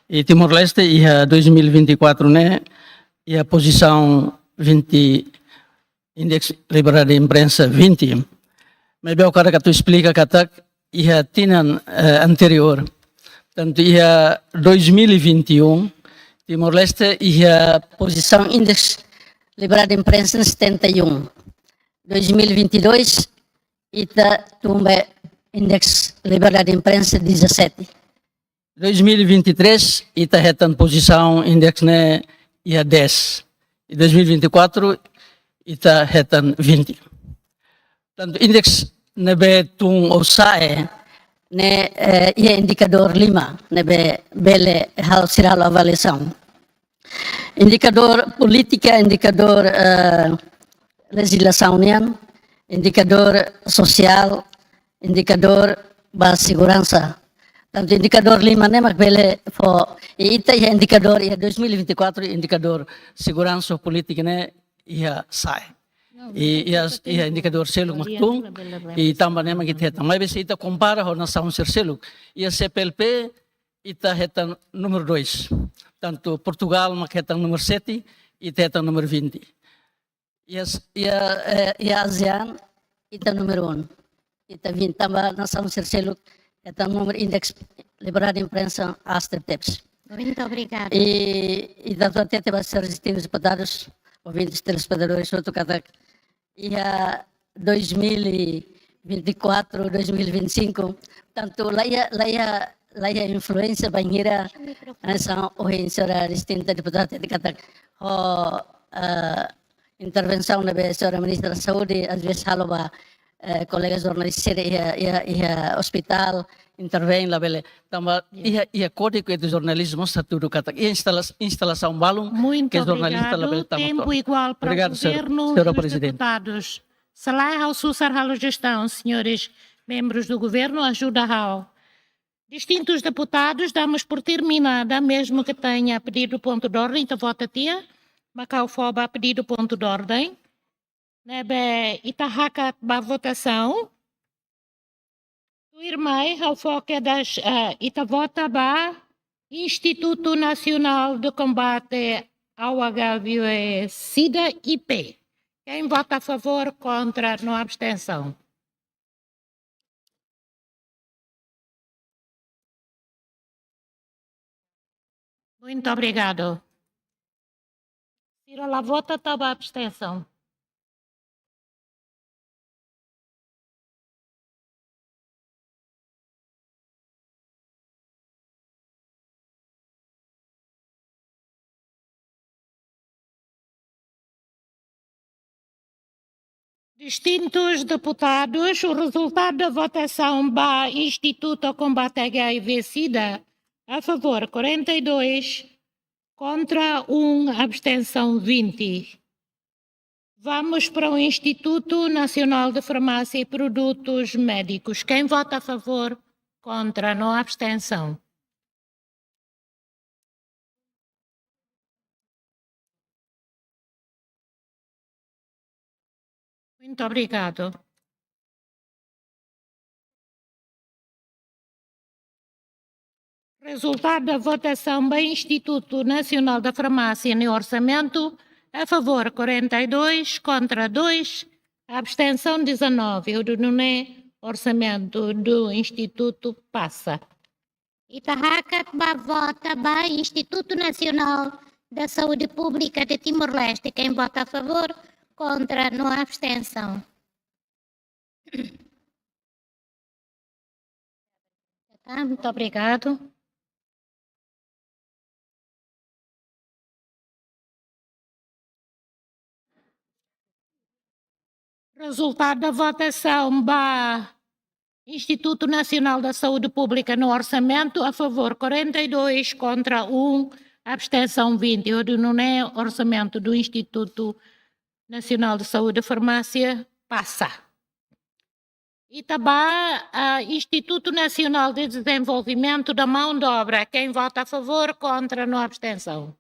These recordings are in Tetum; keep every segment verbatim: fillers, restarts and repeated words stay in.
I Timor-Leste iha dois mil e vinte e quatro ne'e iha pozisaun vinte, Indeks Liberdade de Imprensa vinte. Maibé ha'u atu esplika katak iha tinan, eh, anteriór, tantu iha dois mil e vinte e um, Timor-Leste iha pozisaun Indeks Liberdade de Imprensa setenta e um. Dois mil e vinte e dois, ita tun ba Indeks Liberdade de Imprensa dezassete. Dois mil e vinte e três, ita hetan pozisaun indeks ne'e iha dez. I dois mil e vinte e quatro, ita hetan vinte. Tantu indeks ne'ebé tun ou sa'e ne'e, eh, iha indikadór lima ne'ebé bele halo, sira halo avaliasaun. Indikadór polítika, indikadór, eh, lejizlasaun nian, indikadór sosiál, indikadór ba seguransa. Tantu indikadór lima ne'e mak bele fó, i ita iha indikadór iha dois mil e vinte e quatro, indikadór seguransa polítika ne'e iha sa'e. I iha, iha indikadór seluk mak tun, i tanba ne'e mak ita hetan. Maibé se ita kompara ho nasaun sira seluk, iha C P L P, ita hetan númeru dois. Tantu Portugal mak hetan númeru sete, ita hetan númeru vinte. Iha, iha, eh, iha ASEAN, ita númeru um. Ita vinte, tanba nasaun sira seluk hetan númeru indeks liberdade de imprensa aas tebes. Muito obrigada. I, i ita hatete ba señores distintus deputadus, ouvintes, telespetadores, hotu katak iha dois mil e vinte e quatro, dois mil e vinte e cinco, tantu la iha, la iha, la iha influénsia bainhira, eh, são ohin señora distinta deputada hatete katak ho, eh, intervensaun ne'ebé señora Ministra Saúde, às vezes halo ba, eh, kolega jornalista sira iha, iha, iha ospitál, intervein labele. Tanba iha, iha kódigu de jornalismo, estatutu katak iha instala-, instalasaun balun ke jornalista labele tama to'o. Muito obrigado. Tempo igual para o governo e os deputados. Obrigado, señora, señora Prezidente. Se lae, ha'u susar halo jestaun, señores membros do governo, ajuda ha'u. Distintos deputados, damos por terminada, mesmo que tenha pedido ponto de ordem, ita vota tiha, mak ha'u fó ba pedido ponto de ordem. Ne'ebé ita hakat ba votasaun. Tuirmai, ha'u fó kedas, eh, ita vota ba Instituto Nacional de Combate ao H I V/SIDA, I P. Quem vota a favor, contra, no abstenção. Muito obrigado. Sira la vota, tau ba abstensaun. Distintos deputados, o resultado da votação ba Instituto Combate H I V/SIDA, a favor quarenta e dois, contra um, abstenção vinte. Vamos para o Instituto Nacional de Farmácia e Produtos Médicos. Quem vota a favor, contra, no abstenção. Muito obrigado. Resultado da votação ba Instituto Nacional da Farmácia no orçamento, a favor quarenta e dois, contra dois, abstenção dezanove. Hodi nune'e orçamento do Instituto pasa. Ita hakat ba vota ba Instituto Nacional da Saúde Pública de Timor-Leste. Quem vota a favor, contra, no abstenção. Tá, muito obrigado. Resultado da votação ba Instituto Nacional da Saúde Pública no orçamento, a favor quarenta e dois, contra um, abstenção vinte. Hodi nune'e orçamento do Instituto Nacional de Saúde Farmácia pasa. Ita ba, ah, Instituto Nacional de Desenvolvimento da Mão de Obra. Quem vota a favor, contra, no abstenção.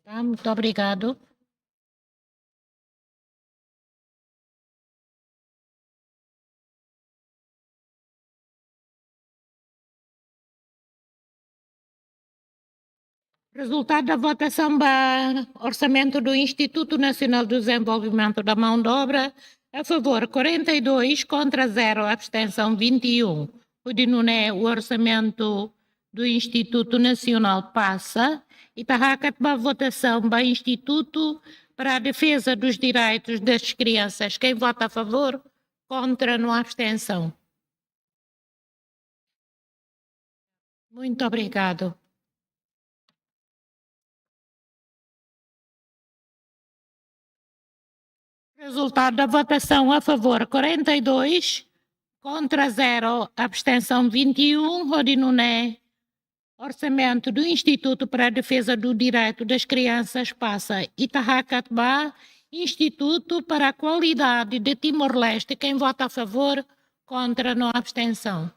Tá, muito obrigado. Resultado da votação ba Orçamento do Instituto Nacional do Desenvolvimento da Mão de Obra, a favor quarenta e dois, contra zero, abstenção vinte e um. Hodi nune'e o orçamento do Instituto Nacional pasa. Ita hakat ba votasaun ba Instituto para a Defesa dos Direitos das Crianças. Quem vota a favor, contra, no abstenção. Muito obrigado. Resultado da votação: a favor quarenta e dois, contra zero, abstenção vinte e um. Hodi nune'e orçamento do Instituto para a Defesa do Direito das Crianças pasa. Ita hakat ba Instituto para a Qualidade de Timor-Leste. Quem vota a favor, contra, no abstenção.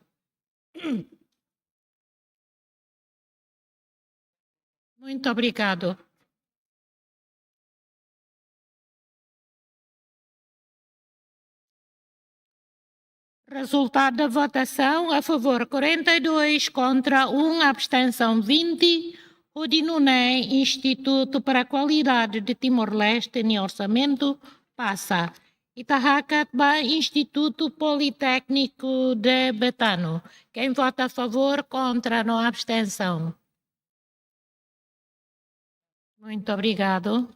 Muito obrigado. Resultado da votação: a favor quarenta e dois, contra um, abstenção vinte. Hodi nune'e Instituto para a Qualidade de Timor-Leste nia orçamento pasa. Ita hakat ba Instituto Politécnico de Betano. Quem vota a favor, contra, no abstenção. Muito obrigado.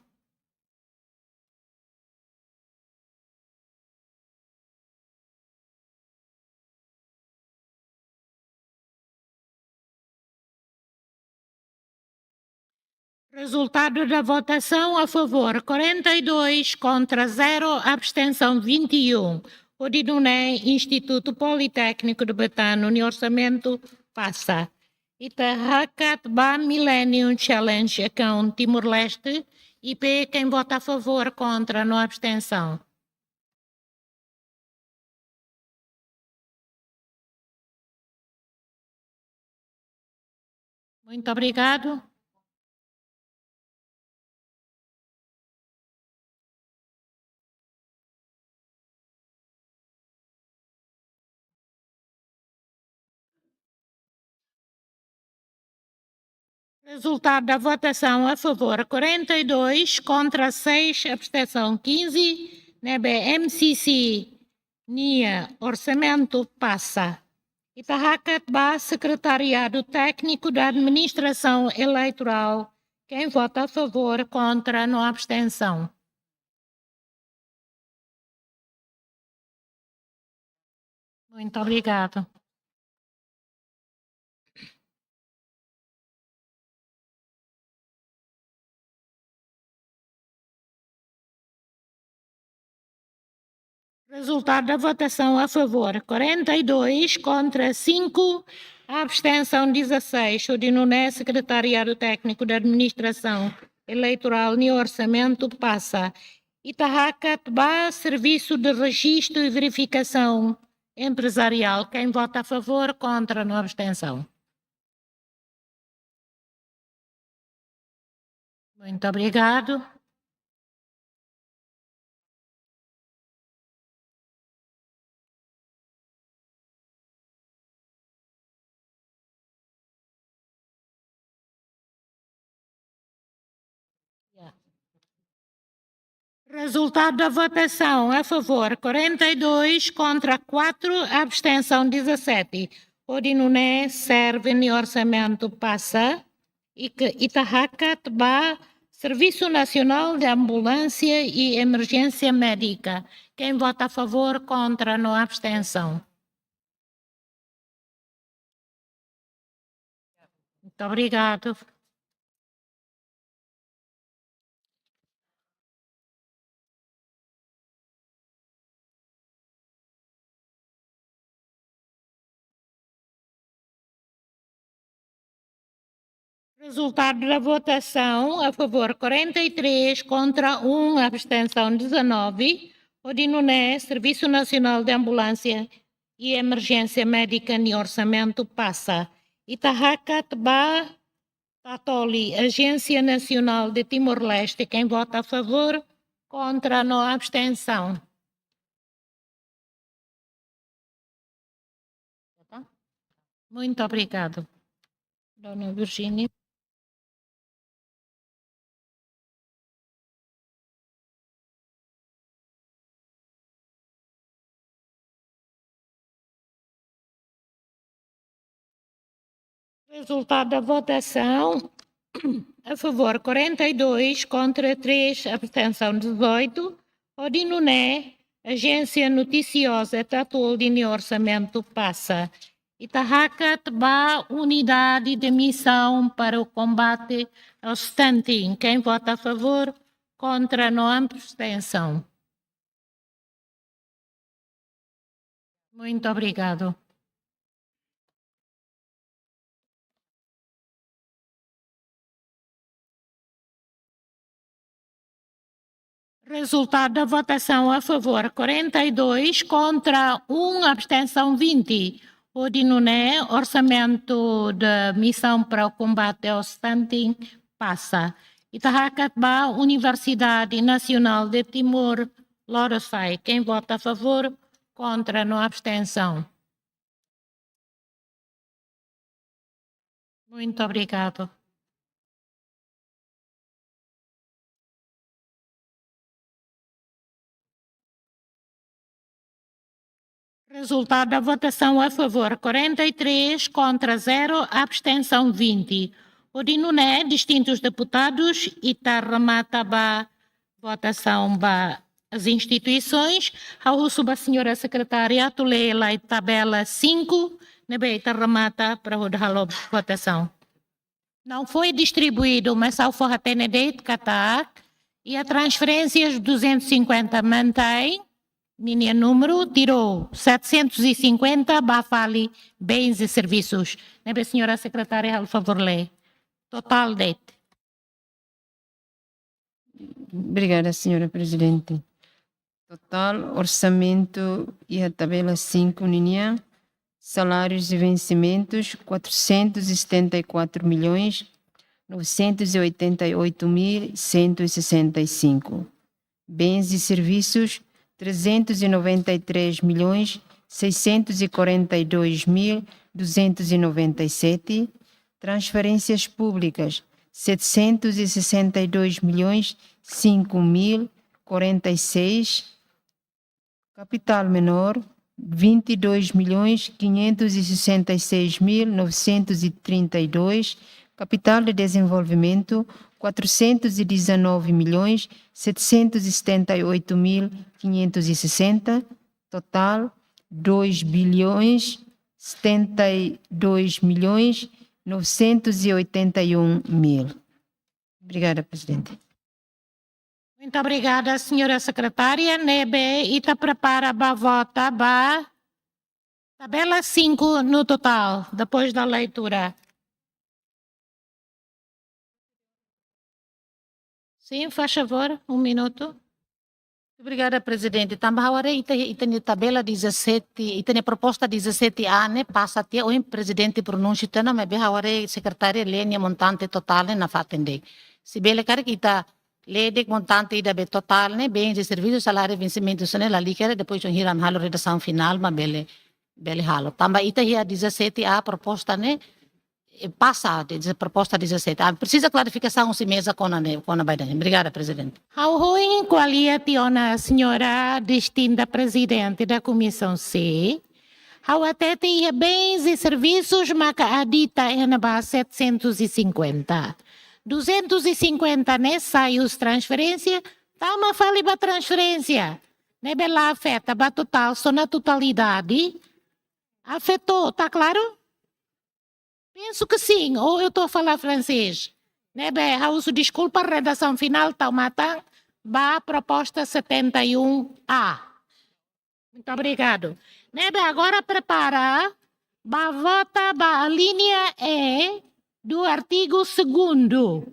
Resultado da votação: a favor quarenta e dois, contra zero, abstenção vinte e um. Hodi nune'e Instituto Politécnico de Betano nia orçamento pasa. Ita hakat ba Millennium Challenge Account Timor-Leste, I P. Quem vota a favor, contra, no abstenção. Muito obrigado. Resultado da votação: a favor quarenta e dois, contra seis, abstenção quinze. Ne'ebé M C C nia orçamento pasa. Ita hakat ba Secretariado Técnico da Administração Eleitoral. Quem vota a favor, contra, no abstenção. Muito obrigado. Resultado da votação: a favor quarenta e dois, contra cinco, abstenção dezasseis. Hodi nune'e Secretariado Técnico da Administração Eleitoral nia orçamento pasa. Ita hakat ba Serviço de Registro e Verificação Empresarial. Quem vota a favor, contra, no abstenção. Muito obrigado. Resultado da votação: a favor quarenta e dois, contra quatro, abstenção dezassete. Hodi nune'e SERV nia orçamento pasa. I K, ita hakat ba Serviço Nacional de Ambulância e Emergência Médica. Quem vota a favor, contra, no abstenção. Muito obrigado. Resultado da votação: a favor quarenta e três, contra um, abstenção dezanove. Hodi nune'e Serviço Nacional de Ambulância e Emergência Médica nia orçamento pasa. Ita hakat ba TATOLI, Agência Nacional de Timor-Leste. Quem vota a favor, contra, no abstenção. Muito obrigado, Dona Virginia. Resultado da votação: a favor, quarenta e dois, contra, três, abstenção, dezoito. Hodi nune'e, Agência Noticiosa Tatuoldini, orçamento pasa. Ita hakat ba Unidade de Missão para o Combate ao Stunting. Quem vota a favor, contra, não, abstenção. Muito obrigado. Resultado da votação: a favor, quarenta e dois, contra, um, abstenção, vinte. Hodi nune'e, orçamento da Missão para o Combate ao Stunting pasa. Ita hakat ba Universidade Nacional de Timor, Lorosa'e. Quem vota a favor, contra, não, abstenção. Muito obrigado. Resultado da votação: a favor, quarenta e três, contra, zero, abstenção, vinte. Hodi nune'e, distintos deputados, ita remata ba votação ba as instituições. Ha'u husu ba señora sekretária atu lee lai tabela cinco, ne'ebé ita remata para hodi halo votação. Não foi distribuído, mas ha'u fó hatene de'it katak iha transferências duzentos e cinquenta mantein ninia númeru, tirou setecentos e cinquenta ba fali bens e serviços. Ne'ebé señora sekretária, halo favór lee. Totál de'it. Obrigada, señora Prezidente. Totál orsamentu iha tabela cinco ninian, salários e vencimentos, quatrocentos e setenta e quatro milhões, novecentos e oitenta e oito mil, cento e sessenta e cinco. Bens e serviços, trezentos e noventa e três milhões, seiscentos e quarenta e dois mil, duzentos e noventa e sete. Transferências públicas, setecentos e sessenta e dois milhões, cinco mil, quarenta e seis. Capital menor, vinte e dois milhões, quinhentos e sessenta e seis mil, novecentos e trinta e dois. Capital de desenvolvimento, quatrocentos e dezanove milhões, setecentos e setenta e oito mil, quinhentos e sessenta. Totál, dois bilhões, setenta e dois milhões, novecentos e oitenta e um mil. Obrigada, Prezidente. Muito obrigada, señora sekretária. Ne'ebé ita prepara ba vota ba tabela cinco no total, depois da leitura. Sim, faz favor, um minuto. Obrigada, Prezidente. Tanba ha'u haree ita, ita-nia tabela dezassete, ita-nia proposta dezassete A ne'e pasa tiha, ohin Prezidente pronunsia tiha ona, maibé ha'u haree sekretária lee nia montante totál ne'e nafatin de'it. Se bele karik ita lee de'it montante ida be totál ne'e, bens e serviços, salários, vencimentos ne'e lalika, depois ohin hira ami halo redasaun finál, mak bele, bele halo. Tanba ita iha dezassete A proposta ne'e, eh, pasa, de, de proposta dezassete. Ah, presiza klarifikasaun husi meza kona-ba ne'e, kona-ba ida-ne'e. Obrigada, Prezidente. Ha'u hanoin ko'alia tiha ona señora distinta Prezidente da Comissão C. Ha'u hatete iha bens e serviços maka adita iha ne'ebá setecentos e cinquenta. Duzentos e cinquenta ne'e sai husi transferénsia, tama fali ba transferénsia. Ne'ebé la afeta ba totál, só na totalidade. Afetou, tá claro? Penso que sim, ou eu estou a falar francês. Ne'ebé, ha'u husu deskulpa, redasaun finál tau matan ba proposta setenta e um A. Muito obrigado. Ne'ebé, agora prepara ba vota ba alínea E do artigo segundo.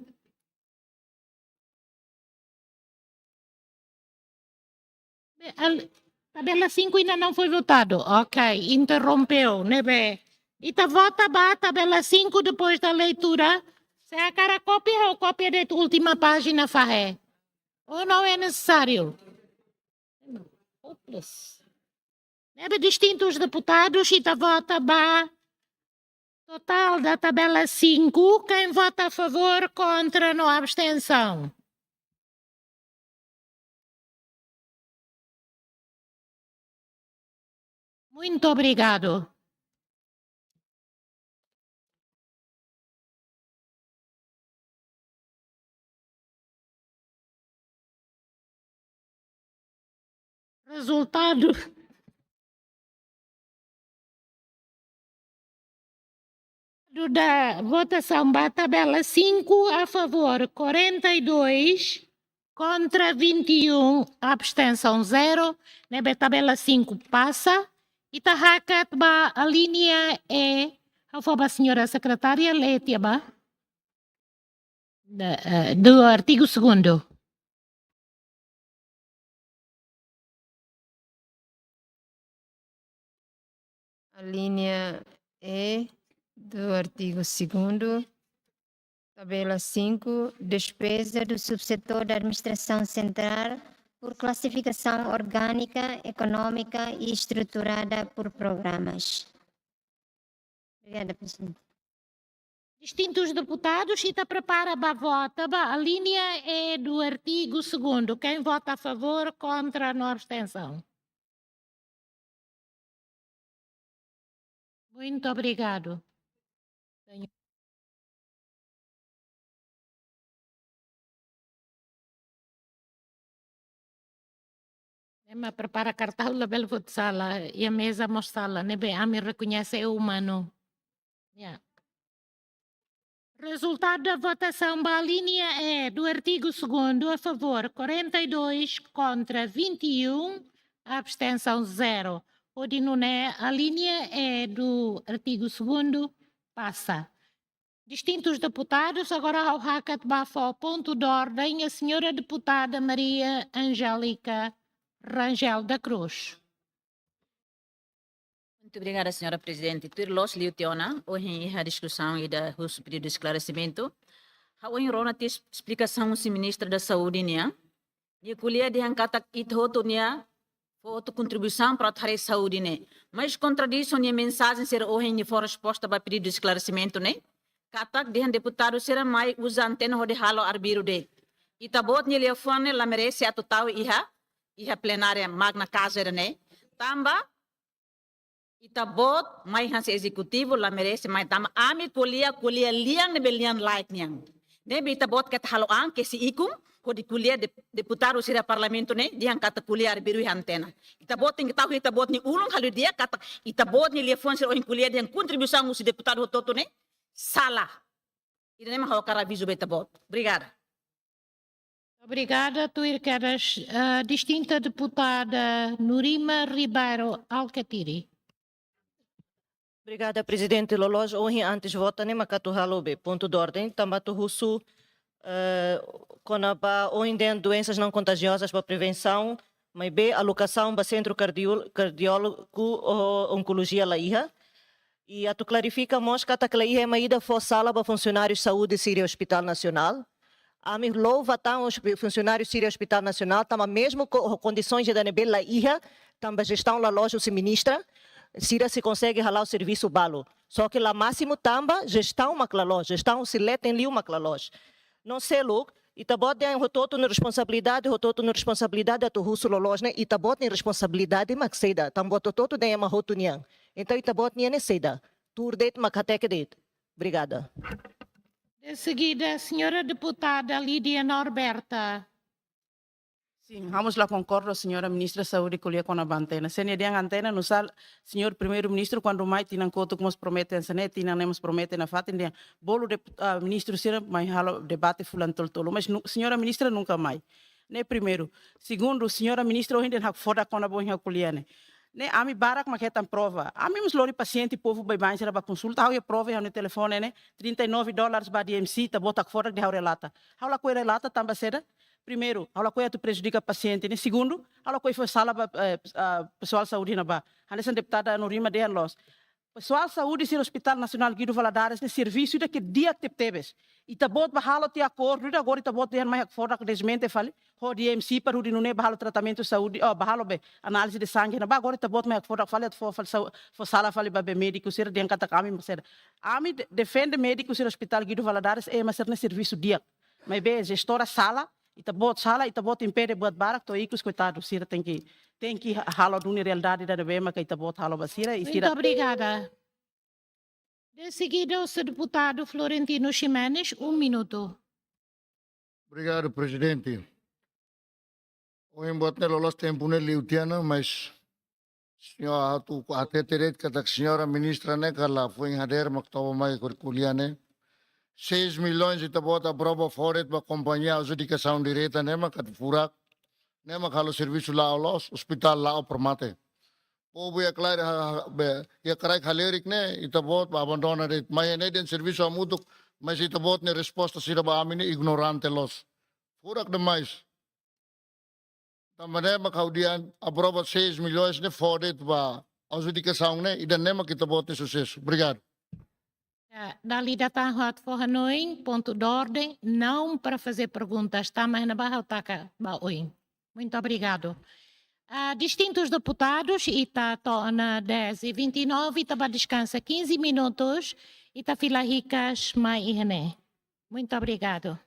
Be, al-, tabela cinco ainda não foi votado. Ok, interrompeu, ne'ebé? Ita vota ba tabela cinco depois da leitura. Se hakarak kópia, ha'u kópia de'it última página fahe. Ou não é necessário? Hopeless. Ne'ebé, distintos deputados, ita vota ba totál da tabela cinco. Quem vota a favor, contra, não, abstenção. Muito obrigado. Resultado da votação ba tabela cinco, a favor quarenta e dois, contra vinte e um, abstenção zero. Ne'ebé tabela cinco pasa. Ita hakat ba alínea E. Ha'u fó ba señora sekretária lee tiha ba. Da, eh, do artigo segundo. Alínea E do artigo segundo, tabela cinco, despesa do subsetor da administração central por classificação orgânica, económica e estruturada por programas. Obrigada, Presidente. Distintus deputadus, ita prepara ba vota ba alínea E do artigo segundo. Quem vota a favor, contra, no abstenção. Muito obrigado. Ema prepara kartaun labele foti sala, iha meza mós sala, ne'ebé ami rekoñese umanu. Ya. Resultado da votação ba alínea E do artigo segundo, a favor quarenta e dois, contra vinte e um, abstenção zero. Hodi nune'e alínea E do artigo segundo pasa. Distintus deputadus, agora ha'u hakat ba fó pontu de ordem, a señora deputada Maria Angélica Rangel da Cruz. Muito obrigada, señora Presidente. Tuir loos liu tiha ona, ohin iha diskusaun ida husu pedidu de esclarecimento. Ha'u ohin rona tiha es-, esplikasaun husi Ministra da Saúde nian. Nia ko'alia dehan katak ita hotu nia fó hotu kontribuisaun para atu haree saúde ne'e. Mas kontradiz ho nia mensajen sira ohin nia fó resposta ba pedidu de esclarecimento ne'e. Katak dehan deputadu sira mai uza antena hodi halo arbiru de'it. Ita-boot nia liafuan ne'e la merese atu tau iha, iha plenária magna casa ida-ne'e. Tanba ita-boot mai hanesan ezekutivu la merese mai tanba ami ko'alia, ko'alia lian ne'ebé lian laek nian. Ne'ebé ita-boot keta halo an kesi ikun, hodi ko'alia de-, deputadu sira parlamentu ne'e, dehan katak ko'alia arbiru iha antena. Ita-boot tenke tau ita-boot nia ulun halo di'ak katak ita-boot nia liafuan sira ohin ko'alia dehan kontribuisaun husi deputadu hotu-hotu ne'e sala. Ida-ne'e mak ha'u hakarak avizu ba ita-boot. Obrigada. Obrigada, tuir kedas, eh, distinta deputada Nurima Ribeiro Alkatiri. Obrigada, Presidente. Loloos ohin antes vota ne'e mak atu halo be pontu de ordem, tanba atu husu, eh, kona-ba ohin dehan doenças não contagiosas ba prevensaun, maibé alokasaun ba sentru kardiol-, kardiólogu ou onkolojia la iha. I atu klarifika mós katak la iha ema ida fó sala ba funsionáriu saúde sira iha Hospital Nasionál. Ami louva tan os funsionáriu sira iha Hospital Nasionál, tanba mezmu ho kondisoens ida ne'ebé la iha, tanba jestaun la loos husi ministra, sira sei konsege hala'o servisu balu. Só ke la másimu tanba jestaun mak la loos, jestaun husi leten liu mak la loos. No seluk, ita-boot dehan hotu-hotu nia responsabilidade, hotu-hotu nia responsabilidade atu husu loloos ne'e, ita-boot nia responsabilidade mak saida, tanba hotu-hotu dehan ema hotu nian. Entaun ita-boot nian ne'e saida. Tuur de'it mak hateke de'it. Obrigada. De seguida, señora deputada Lídia Norberta. Sin, ha'u mós la konkorda ho señora Ministra Saúde ko'alia kona-ba antena. Se nia dehan antena, nusá señór Primeiru-Ministru kuandu mai tinan kotuk mós promete hanesan ne'e, tinan ne'e mós promete nafatin dehan bolu dep-, ah, ministru sira mai halo debate fulan tolu-tolu. Mas nu-, señora Ministra nunka mai. Ne'e primeiru. Segundu, señora Ministra ohin dehan hakfodak kona-ba ohin ha'u ko'alia ne'e. Ne'e ami barak mak hetan prova. Ami mós lori pasiente povu baibain sira ba konsulta, ha'u iha prova iha ha'u-nia telefone ne'e, trinta e nove dólares ba D M C, ita-boot hakfodak dehan ha'u relata. Ha'u lakohi relata tanba saida? Primeiru, ha'u lakohi atu prejudika pasiente ne'e. Segundu, ha'u lakohi fó sala ba, eh, ah, pesoál saúde ne'ebá. Hanesan deputada Nurima dehan loos. Pesoál saúde sira Hospital Nasionál Guido Valadares ne'e servisu ida ke di'ak tebetebes. Ita-boot bá halo tiha akordu ida, agora ita-boot dehan mai hakfodak, desmente fali ho D M C para hodi nune'e bá halo tratamentu saúde, oh, bá halo be análize de sangue ne'ebá, agora ita-boot mai hakfodak fali atu fó, fó sal-, fó sala fali ba be médiku sira dehan katak ami mak saida. Ami de-, defende médiku sira Hospital Guido Valadares, ema sira ne'e servisu di'ak. Maibé jestora sala, ita-boot sala, ita-boot impede buat barak, to'o ikus koitadu, sira tenke, tenke ha-, halo duni realidade ida ne'ebé maka ita-boot halo ba sira, i sira. Muito obrigada. De seguida, o senhor deputado Florentino Ximenes, um minuto. Obrigado, Presidente. Ohin buat ne'e loloos tempu ne'e liu tiha ona, mas señór atu hatete de'it katak señora ministra ne'e kala foin hadeer mak toba mai ko'alia ne'e. Seis milhões ita-boot aprova fó de'it ba kompañia adjudikasaun direta ne'e mak atu furak. Ne'e mak halo servisu la'o loos, ospitál la'o para mate. Povu iha klaran, ha, ha, be, iha kraik halerik ne'e, ita-boot ba abandona de'it. Mai ne'e dehan servisu hamutuk, mas ita-boot nia resposta sira ba ami ne'e ignorante loos. Furak demais. Tanba ne'e mak ha'u dehan aprova seis milhões ne'e fó de'it ba adjudikasaun ne'e, ida-ne'e mak ita-boot nia susesu. Obrigadu. Ya, dala ida tan ha'u atu fó hanoin, ponto de ordem, não para fazer perguntas, tanba ne'ebá ha'u taka ba oin. Muito obrigado. Ah, distintos deputados, ita to'o ona dez e vinte e nove, ita bá deskansa quinze minutos, ita fila hikas mai iha ne'e. Muito obrigado.